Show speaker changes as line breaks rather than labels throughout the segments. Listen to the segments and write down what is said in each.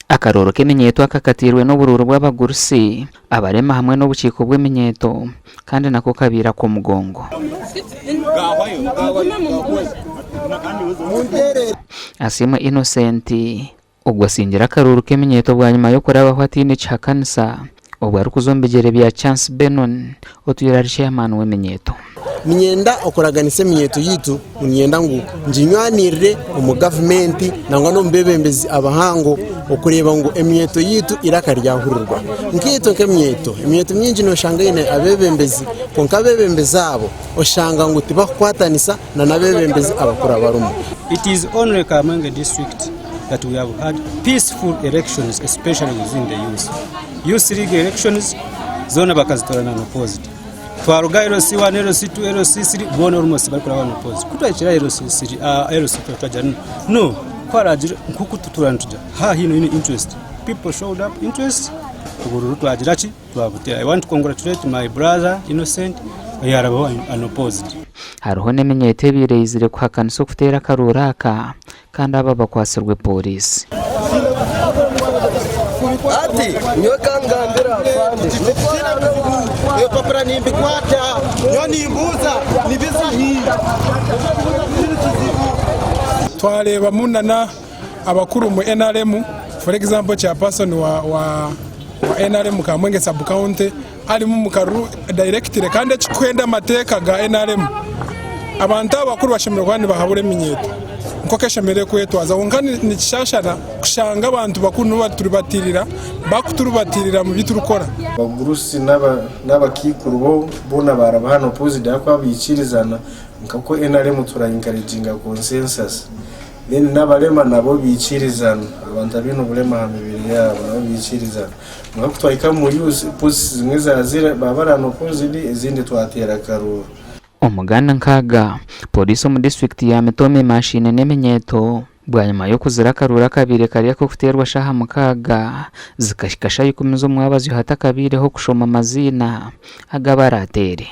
Akaruuru k'eminyeeto aka kateirwe n'oburuuru bw'abagurusi, abarema hamwe n'obukiiko bw'eminyeeto kandi nako kabaire ak'omugongo. Asiimwe Innocent Ogwo asingire akaruuru k'eminyeeto bwanyima y'okurabaho ataine kihakanisa obwo arikuza omu bigyere bya Chance Benon otwire ari chairman w'eminyeeto.
Niinyenda okuraganisa eminyeeto yaitu ngu niinyenda ngu nginywanirire omu gavumenti nangwa n'omu beebembezi abahango okureeba ngu eminyeeto yaitu eiraka ryahurirwa. Nkaitwe nk'eminyeeto, eminyeeto mingi nooshanga eine abeebembezi kwonka abeebembezi abo oshanga ngu tibakukwatanisa n'abeebembezi abakuru abarimu.
It is only Kamwenge district that we have had peaceful elections especially within the youth. Youth league elections zoona bakazitora unopposed. Twaruga LC1, LC2, LC3 boona almost barikuraba unopposed. Ku twahikire aha LC3, uh, LC2 twagira no, no kwaragira nkuku tutura nitugira ha hino ine interest. People showed up interest obururu twagira ki twabutera. I want to congratulate my brother Innocent yarabaho unopposed.
Hariho n'eminyeeto ebaire eizire kuhakanisa okuteera akaruuru aka kandi aba bakwatsirwe pooriisi.
Ati nyowe ka ngambire afande.
Ebipapura nimbikwata, nyowe nimbuuza nibiza hi?
Twareebamu nana abakuru omu NRM, for example chairperson wa wa NRM Kamwenge sub county arimu omu karuru directly kandi ekikuhenda amateeka ga NRM abantu abo abakuru bashemereire kuba nibahabura eminyeeto nk'oku eshemereire kwetwaza kwonka nikishashana kushanga abantu bakuru nibo baturibatirira bakuturubatiirira omu bi turikukora.
Abagurusi n'abakaikuru bo boona baaraba hanu opposite ahakuba baikirizana nk'oku NRM tura encouraginga consensus. Then n'abarema nabo baikirizana, abantu abaine oburema aha mibiri yaabo nabo baikirizana. Kwonka ku twahika omu youth, posts zimwe zaazire baaba bari unopposed ezindi twateera akaruuru.
Omuganda nkaaga, Pooriisi omu disiturikiti ya Mitooma emaashaine n'eminyeeto bwanyima y'okuzira akaruuru akabaire kari ak'okuteerwa shaaha mukaaga zikahika shaaha ikumi z'omwabazyo hatakabaireho kushoma amaziina ag'abaraateere.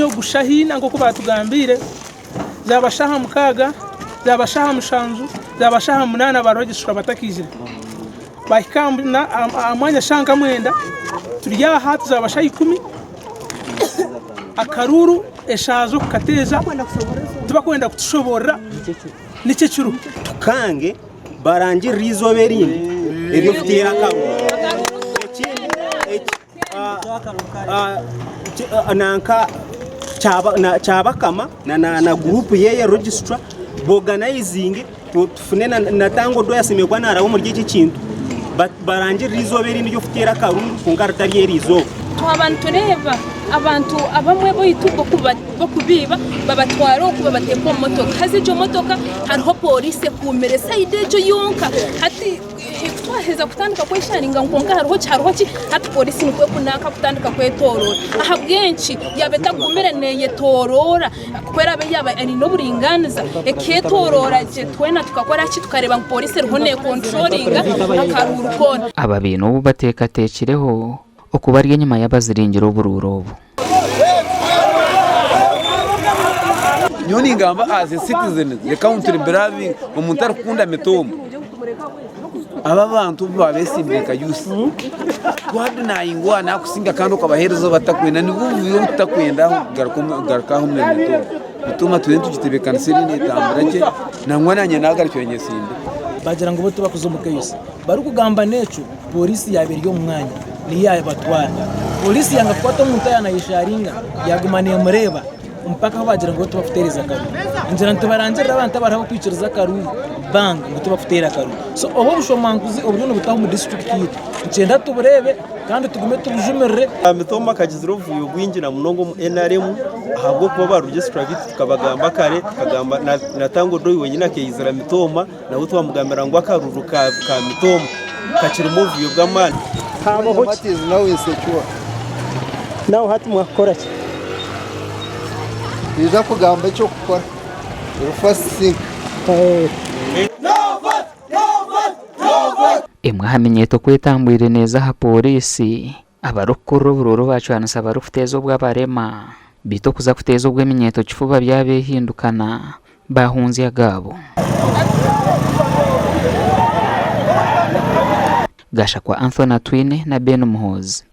Ogu shaaha ina nk'oku baatugambiire, zaaba shaaha mukaaga, zaaba shaaha mushanju, zaaba shaaha munaana ba regisitara batakaizire. Baahika aha mwanya shaaha nka mwenda, turi aha zaaba shaaha ikumi, akaruuru eshaaha z'okukateeza tibakwenda kutushoboorora niki ekiriho.
Tukange barangirire eizooba erindi ery'okuteera akaruuru. Ekindi nanka Kyabakama na guruupu ye registra boganayizinge tufune na Tanga Odoi asemeriire kuba naaraba omuri eki ekintu barangirire eizooba erindi ery'okuteera akaruuru kwonka ritari eri izooba.
Twaba nitureeba abantu abamwe baitu b'okubiiba babatwara oku babateeka omu motoka haza egyo motoka hariho pooriisi ekuumire sayidi egyo yonka hati Twaheza kutandika kwesharinga ngu kwonka hariho ki hariho ki hati pooriisi nikwo kunanka kutandika kwetooroora. Ahabw'enki? Yaaba etagumire neeyetooroora ku eraabe yaaba eine oburingaaniza ekeetooroora gye twena tukakora ki tukareeba ngu pooriisi eriho neekonturoringa akaruuru koona.
Aba baine obu bateekateekireho okuba ari enyima y'abaziringire oburuuru obu.
Nyowe ningamba as a citizen the country beloving omuntu arikukunda mitooma aba abantu obu babeesimbire nka youth twadinayingwa nakusinga kandi okabaheereza obatakwenda nibwo bubi obu tutakwenda kugaruka aha omuri mitooma. Mitooma twine tugitebeekanise eriyo neetambura gye nangwa naanye naagarukire nyesimbire.
Bagira ngu bo tibakuza omu chaos. Barikugamba n'ekyo, pooriisi yaaba eri omu mwanya niyo yaabatwara. Pooriisi yanga kukwata omuntu yaaba naayesharinga, yaaguma neemureeba mpaka ahu baagira ngu tibakuteereza akaruuru. Ngira ngu tibarangirira abantu abariho abakwikiriza akaruuru banga ngu tibakuteera akaruuru. So obu obushomankuzi oburiyo nibutaho omu disiturikiti yaitu nikyenda tubureebe kandi tugume tubujumirire.
Mitooma akagizire obuvuyo bwingi na munonga omu NRM ahabw'okuba ba regisitara baitu tukabagamba kare tukagamba na Tanga Odoi wenyine akeizira Mitooma. Nabwo twamugambira ngu akaruru ka Mitooma kakirimu obuvuyo bw'amaani.
Habaho ki? Nawe hati mwakukora ki?
Twija kugamba eky'okukora. First think.
Emwe aha minyeeto ku etambwire neeza aha pooriisi, abarikukurira oburuuru baacwanisa barikuteeza obw'abarema. Beitu okuza kuteeza obw'eminyeeto kifuba byabehindukana, baahunzya agaabo. Gashakwa Anthony Atwine na Ben Muhoozi.